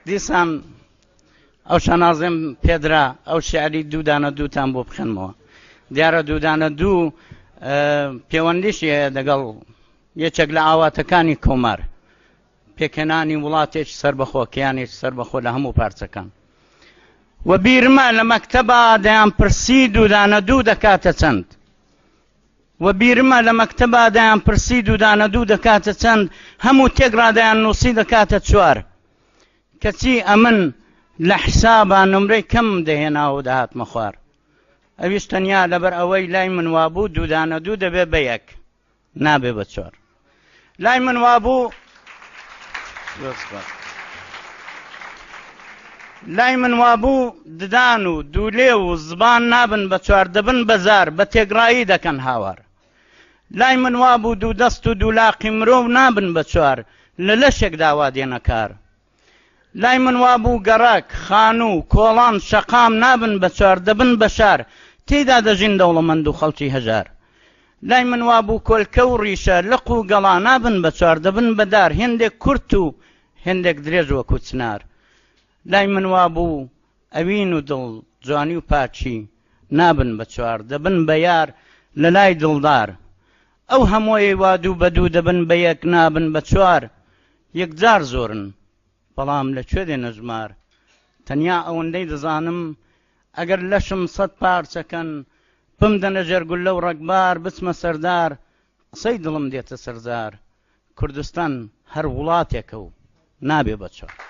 دیسان ئەو شانازیم پێدرا ئەو شعری دوودانە دووتان بۆ بخێنمەوە. دیارە دوودانە دوو پەیوەندیشی هەیە دەگەڵ یەکێک لە ئاواتەکانی کۆمار، پێکهێنانی وڵاتێکی سەربەخۆ، کیانێکی سەربەخۆ لە هەموو پارچەکان. و بیرمە لە مەکتەبا دەیان پرسی دوودانە دوو دەکاتە چەند؟ و بیرمە لە مەکتەبا دەیان پرسی دوودانە دوو دەکاتە چەند؟ هەموو تێکڕا دەیان نووسی دەکاتە چوار. کەچی ئەمن لە حسابا نمرەی کەمم دەهێنا و دەهاتمە خوار. ئەویش تەنیا لەبەر ئەوەی لای من وابوو دوودانە دوو دەبێ بە یەک. نابێ بە چوار. لای من وابوو لای من وابوو ددان و دوولێ و زبان نابن بە چوار دەبن بە زار بە تێگڕایی دەکەن هاوار. لای من وابوو دوو دەست و دوو لاقی مرۆڤ نابن بە چوار لە لەشێکدا وا دێنە کار. لای من وابوو گەڕەک، خانوو، کۆڵان، شەقام نابن بە چوار دەبن بە شار، تێیدا دەژین دەوڵەمەند و خەڵکی هەژار. لای من وابوو کۆلکە و ڕیشە، لق و گەڵا نابن بە چوار دەبن بە دار، هێندێک کورت و هێندێک درێژ وەکوو چنار. لای من وابوو ئەوین و دڵ، جوانی و پاکی نابن بە چوار دەبن بە یار لە لای دڵدار. ئەو هەمووەی وا دوو بە دوو دەبن بە یەک نابن بە چوار، یەکجار زۆرن بەڵام لە کوێ دێنە ژمار؟ تەنیا ئەوەندەی دەزانم ئەگەر لەشم سەد پارچە کەن، بمدەنە ژێر گوللە و ڕەگبار بچمە سەر دار، قسەی دڵم دێتە سەر زار، کوردستان هەر وڵاتێکە و نابێ بە چوار.